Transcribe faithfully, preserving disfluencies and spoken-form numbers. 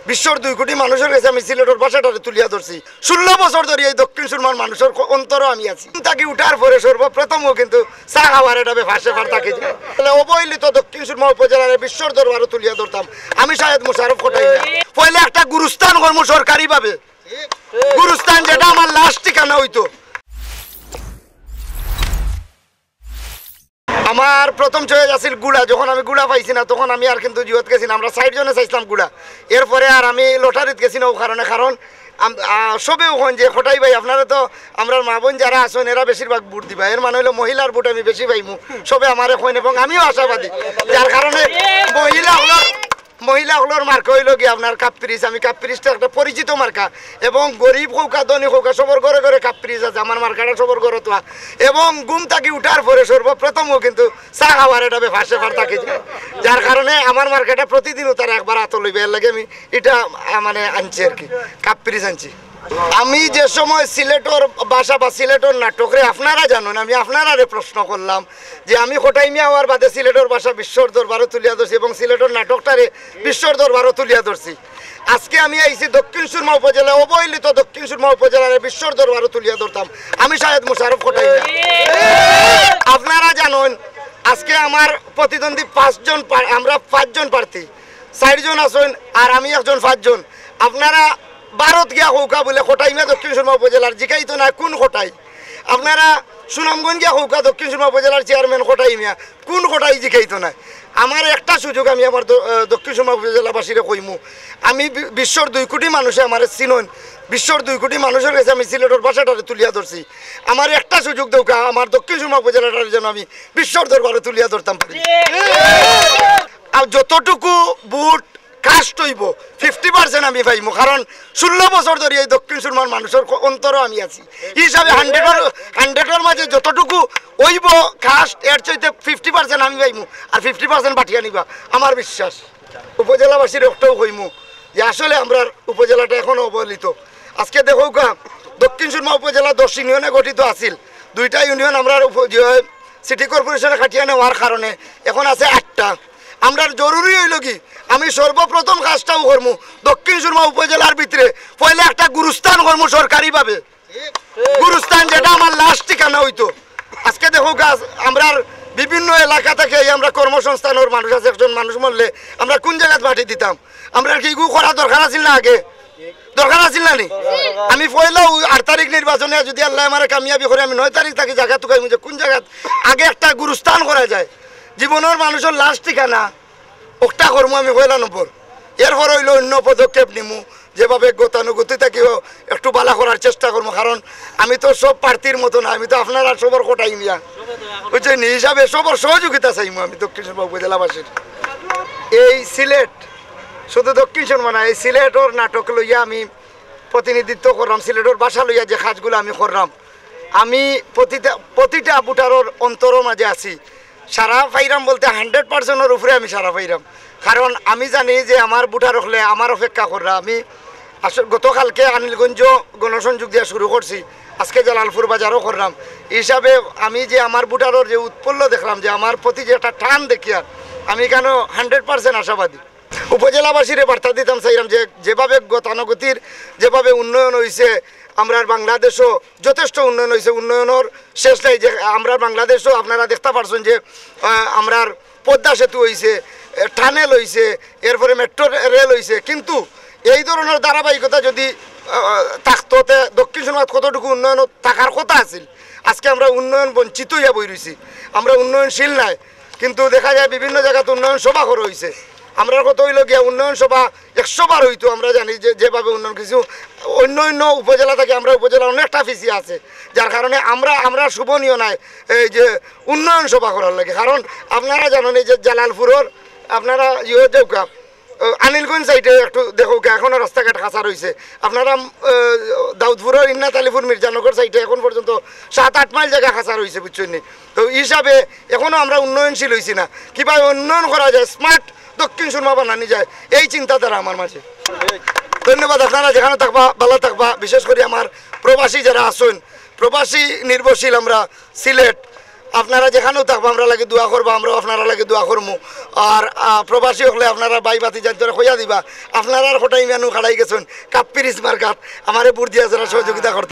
বিশ্বর দুই কোটি মানুষর গেছে আমি সিলেটর ভাষাটারে তুলিয়া ধরছি। ষোলো বছর ধরি এই দক্ষিণ সুরমার মানুষর ক-, অন্তরো আমি আছি। ঘুম থাকি উঠার পরে সর্বপ্রথমও কিন্তু চা খাওয়ার এটা ব্যাপার স্যাপার থাকে। তাহলে অবহেলিত দক্ষিণ সুরমা উপজেলারে বিশ্বর দরবারো তুলিয়া ধরতাম। আমি শাহেদ মোশাররফ কটাইমিয়া। পয়লা একটা গুরুস্থান করমু সরকারিভাবে। গুরুস্থান যেটা আমার লাস্ট ঠিকানা অইতো। আমার প্রথম চয়েস আছিল গুড়া। যখন আমি গুড়া পাইছি না, তখন আমি আর কিন্তু জিওত গেছি না। আমরা চাইরজনে চাইছিলাম গুড়া। এরপরে আর আমি লটারিত গেছি না ও কারণে, কারণ আম-, আ, সবেউ কইন যে, "কটাই ভাই, আপনারা তো আমরার মা বোন যারা আছইন, এরা বেশিরভাগ ভোট দিবা, এর মানে অইলো মহিলার ভোট আমি বেশি পাইমু।" সবে আমারে কইন এবং আমিও আশাবাদী, যার কারণে মহিলা অকলর মহিলা অকলর মার্কা অইলো গিয়া আপনার কাপ ফ্রিজ। আমি কাপ ফ্রিজটা একটা পরিচিত মার্কা এবং গরিব কউক্কা ধনী কউক্কা সবর ঘরে ঘরে কাপ ফ্রিজ আছে, আমার মার্কাটা সবর ঘরো তো। এবং ঘুম থাকি উঠার পরে সর্বপ্রথমও কিন্তু চা খাওয়ার এটা ব্যাপার স্যাপার থাকে, যার কারণে আমার মার্কাটা প্রতিদিনও তারা একবার আতো লইবা, এর লাগি আমি এটা, আ, মানে আনছি আর কি, কাপ ফ্রিজ আনছি। আমি যে সময় সিলেটর ভাষা বা সিলেটর নাটকরে আপনারা জানইন, আমি আপনারারে প্রশ্ন করলাম যে আমি কটাইমিয়া অওয়ার বাদে সিলেটর ভাষা বিশ্বর দরবারো তুলিয়া ধরছি এবং সিলেটর নাটকটারে বিশ্বর দরবারো তুলিয়া ধরছি। আজকে আমি আইছি দক্ষিণ সুরমা উপজেলা, অবহেলিত দক্ষিণ সুরমা উপজেলারে বিশ্বর দরবারো তুলিয়া ধরতাম। আমি শাহেদ মোশাররফ কটাইমিয়া। আপনারা জানইন, আজকে আমার প্রতিদ্বন্দ্বী পাঁচজন পা-, আমরা পাঁচজন প্রার্থী, চাইরজন আছইন আর আমি একজন, পাঁচজন। আপনারা ভারত গিয়া কউক্কা বুলে কটাইমিয়া দক্ষিণ সুরমা উপজেলার, জিকাইতো নায় কুন কটাই। আপনারা সুনামগঞ্জ গিয়া কউক্কা দক্ষিণ সুরমা উপজেলার চেয়ারম্যান কটাইমিয়া, কুন কটাই জিকাইতো নায়। আমার একটা সুযোগ, আমি আমার দ-, আহ, দক্ষিণ সুরমা উপজেলাবাসীরে কইমু, আমি বি-, বিশ্বর দুই কোটি মানুষে আমারে চিনইন, বিশ্বর দুই কোটি মানুষর গেছে আমি সিলেটর ভাষাটারে তুলিয়া ধরছি। আমার একটা সুযোগ দেউক্কা, আমার দক্ষিণ সুরমা উপজেলাটারে যেন আমি বিশ্বর দরবারো তুলিয়া ধরতাম পারি। আর যতটুকু ভোট কাস্ট অইবো, ফিফটি পার্সেন্ট আমি পাইমু, কারণ ষোলো বছর ধরি এই দক্ষিণ সুরমার মানুষর ক-, অন্তরো আমি আছি। ই হিসাবে হান্ড্রেডর, হান্ড্রেডর মাঝে যতটুকু অইবো কাস্ট, এর চাইতে ফিফটি পার্সেন্ট আমি পাইমু, আর ফিফটি পার্সেন্ট বাটিয়া নিবা, আমার বিশ্বাস। উপজেলাবাসীর একটাও কইমু যে আসলে আমরার উপজেলাটা এখনো অবহেলিত। আজকে দেখউক্কা, দক্ষিণ সুরমা উপজেলা দশ ইউনিয়নে গঠিত আছিল, দুইটা ইউনিয়ন আমরার উপ-, যে সিটি কর্পোরেশনে কাটিয়া নেওয়ার কারণে এখন আছে আটটা। আমরার জরুরি অইলো কি, আমি সর্বপ্রথম কাজটাও করমু দক্ষিণ সুরমা উপজেলার ভিতরে পয়লা একটা গুরুস্থান করমু সরকারিভাবে। গুরুস্থান যেটা আমার লাস্ট ঠিকানা অইতো। আজকে দেখউক্কা, আমরার বিভিন্ন এলাকা থাকি এই আমরা কর্মসংস্থানর মানুষ আছে, একজন মানুষ মরলে আমরা কুন জাগাত মাটি দিতাম? আমরার কি ইগু করা দরকার আছিল না আগে? দরকার আছিল না নি? আমি পয়লা ওই আট তারিখ নির্বাচনে যদি আল্লায় আমারে কামিয়াবি করে, আমি নয় তারিখ থাকি জাগা তুকাইমু যে কুন জাগাত আগে একটা গুরুস্থান করা যায়, জীবনর মানুষর লাস্ট ঠিকানা, ওটা করমু আমি পয়লা নম্বর। এরপর অইলো অন্য পদক্ষেপ নিমু, যেভাবে গতানুগতিক থাকিও একটু বালা করার চেষ্টা করমু, কারণ আমি তো সব প্রার্থীর মতো না, আমি তো আপনারা সবর কটাইমিয়া, বুঝছইন নি? হিসাবে সবর সহযোগিতা চাইমু আমি দক্ষিণ সুরমা উপজেলাবাসীর। এই সিলেট, শুধু দক্ষিণ সুরমা না, এই সিলেটর নাটক লইয়া আমি প্রতিনিধিত্ব করলাম, সিলেটর ভাষা লইয়া যে কাজগুলা আমি করলাম, আমি প্রতিটা, প্রতিটা ভোটারর অন্তরর মাঝে আছি। সাড়া পাইরাম বলতে হান্ড্রেড পার্সেন্টর উপরে আমি সাড়া পাইরাম, কারণ আমি জানি যে আমার ভোটার অকলে আমার অপেক্ষা কররা। আমি আসলে গতকালকে আনিলগঞ্জ গণসংযোগ দিয়া শুরু করছি, আজকে জালালপুর বাজারও করলাম। এই হিসাবে আমি যে আমার ভোটারর যে উৎফুল্ল দেখলাম, যে আমার প্রতি যে একটা টান দেখিয়ার, আমি এখানেও হান্ড্রেড পার্সেন্ট আশাবাদী। উপজেলাবাসীরে বার্তা দিতাম চাইরাম যে যেভাবে গতানুগতির যেভাবে উন্নয়ন অইছে, আমরার বাংলাদেশও যথেষ্ট উন্নয়ন অইছে, উন্নয়নর শেষ নাই। যে আমরার বাংলাদেশও আপনারা দেখতা পারছইন যে, আহ, আমরার পদ্মা সেতু অইছে, এ, টানেল অইছে, এরপরে মেট্রো রে-, রেল অইছে, কিন্তু এই ধরনর ধারাবাহিকতা যদি, আহ, থাকতো, তে দক্ষিণ সুরমাত কতটুকু উন্নয়ন থাকার কথা আছিল। আজকে আমরা উন্নয়ন বঞ্চিত অইয়া বই রইছি, আমরা উন্নয়নশীল নায়। কিন্তু দেখা যায় বিভিন্ন জাগাত উন্নয়ন সভা করা অইছে। আমরার কথা অইলো গিয়া উন্নয়ন সভা একশো বার অইতো, আমরা জানি যে যেভাবে উন্নয়ন কিছু অন্য অন্য উপজেলা থাকি আমরার উপজেলা অনেকটা পিছিয়ে আছে, যার কারণে আমরা, আমরা শোভনীয় নায় এই যে উন্নয়ন সভা করার লাগি। কারণ আপনারা জানইন এই যে জালালপুরর আপনারা ইয়ে যাউক্কা, আহ, আনিলগঞ্জ সাইডে একটু দেখউক্কা, এখনো রাস্তাঘাট কাঁচা রইছে। আপনারা, আহ, দাউদপুরর ইন্নাত আলিপুর মির্জানগর সাইডে এখন পর্যন্ত সাত আট মাইল জাগা কাঁচা রইছে, বুঝছইন নি? তো ই হিসাবে এখনো আমরা উন্নয়নশীল অইছি না। কিভাবে উন্নয়ন করা যায়, স্মার্ট দক্ষিণ সুরমা বানানি যায়, এই চিন্তাধারা আমার মাঝে। ধন্যবাদ। আপনারা যেখানো থাকবা, ভালা থাকবা। বিশেষ করি আমার প্রবাসী যারা আছইন, প্রবাসী নির্ভরশীল আমরা সিলেট, আপনারা যেখানেও থাকবা, আমরার লাগি দোয়া করবা, আমরাও আপনারার লাগি দোয়া করমু। আর, আহ, প্রবাসী অকলে আপনারার ভাই ভাতিজাইন্তরে কইয়া দিবা, আপনারার কটাই মানু খাড়াই গেছইন কাপ্পিরিস মার্কাত, আমারে ভোট দিয়া যারা সহযোগিতা করতা।